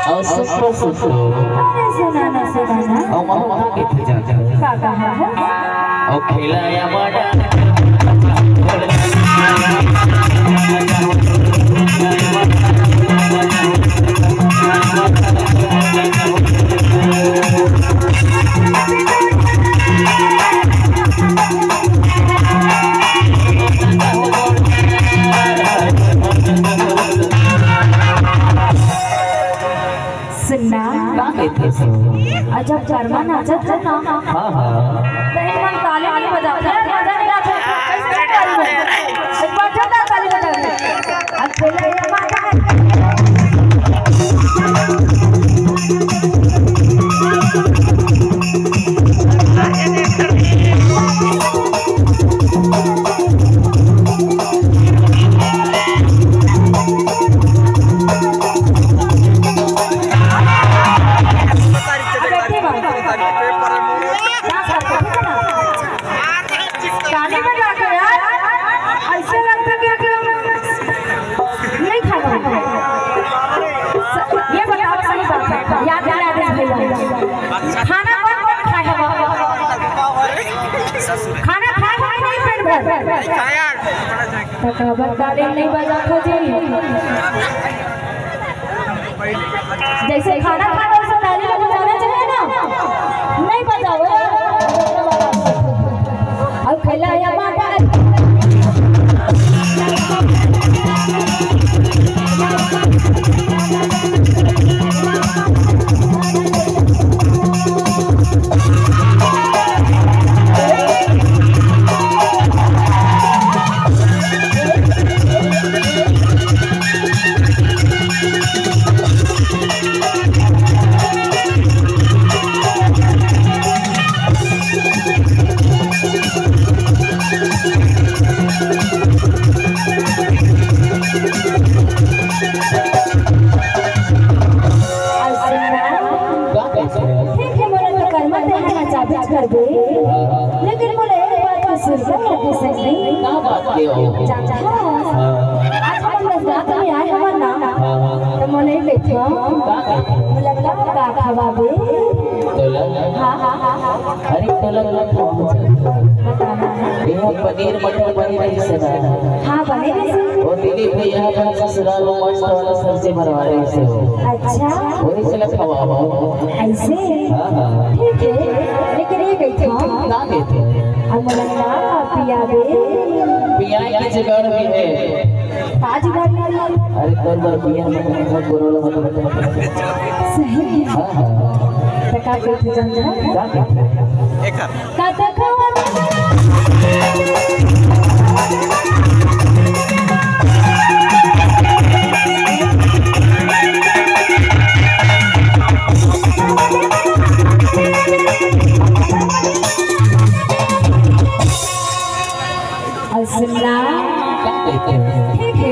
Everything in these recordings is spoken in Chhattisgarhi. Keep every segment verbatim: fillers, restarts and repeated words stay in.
अउ सुतो सुतो। अरे सुना ना, सुना ना। अउ महू कहा के थे जाता। का कहा है? अउ खेला या माडा। सुनना। का कहिथे सो? अच्छा, कर्मा नाचत हे ना? हाँ, हाँ। तो एक मन ताली नहीं बजाते, मजा नहीं आता। कैसे ताली बजाते? एक बार जोरदार ताली बजा दे। अकेले ये बात है। ताली बजा के यार, ऐसे लगता कि एकदम नहीं खाना। ये बताओ, सही बात है, याद दिला दे भैया, खाना कौन कौन खाए हो? खाना खाए हो कि नहीं पेट भर? तो खबर ताली नहीं बजा खोजी। जैसे खाना खाना, वैसे ताली तो बजाना चाहिए ना, नहीं बजाओ। अब खिलाया बाबा। ठीक है, मोला तो कर्मा तेहार नचाबेच करबे, लेकिन मोला एक बात के सुरता लगे सही। का बात के हो? चाचा, हाँ। आज हमन दस रात में आए हमन ना, हाँ। तो मोला एक बैठो। का कहते हो? मोला का, का खवाबे? तोला? हाँ, हाँ, हाँ, हाँ। अरे, तोला, तोला खवाबे। बताना है। ये पनीर मटर बने रही सदा। हाँ, बने रही सदा। वो दीदी भैया का ससुराल में मस्त वाला सब्जी बनवा रही से हो। अच्छा। वही से खवाबो। ऐसे? हाँ, हाँ। ठीक है, लेकिन ये कही था। का कहते हैं? अब मोला ना पियाबे। पियाए के जुगाड़ भी है। का जुगाड़ भी है? अरे, कल बार पिया में बहुत बुरा लगा। सही। हाँ, हाँ। तो का कहते जानते हैं? का कहते हैं? कतको अउ सुनना, ठीक है,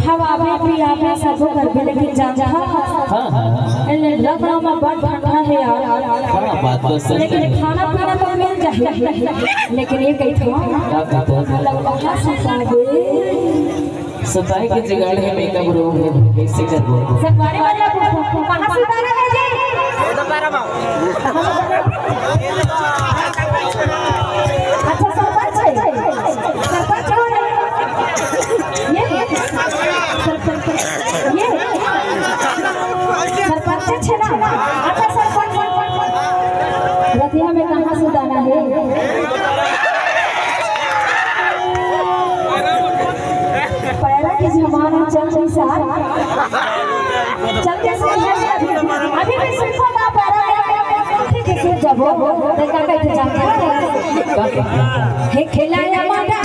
खवाबे पियाबे सबो करबे, लेकिन जानथा, हाँ, हाँ। ए लखनऊ में बड़ ठंडा है यार। हाँ, बात तो सही लेकिन है। खाना पीना तो मिल जाए, लेकिन ये कही थी, का कहते हैं? मतलब कहाँ से खाबे? सताए के जुगाड़ हे, मेकअप रूम हे, कैसे करबो? सरकारी वाले को कहाँ से उतारा है जी? अच्छा, सरपंच है? सरपंच कौन है? ये? सरपंच, ये? सरपंच है ना? अच्छा, सरपंच, रतिया में कहाँ से उतारा है? पैरा के जमाना चल रही सार। चल के सुन ले। अभी भी सुन को ना पैरा के। ठीक है, सुन जब वो, तो का कहते जानते हैं? हे खिलाया माता।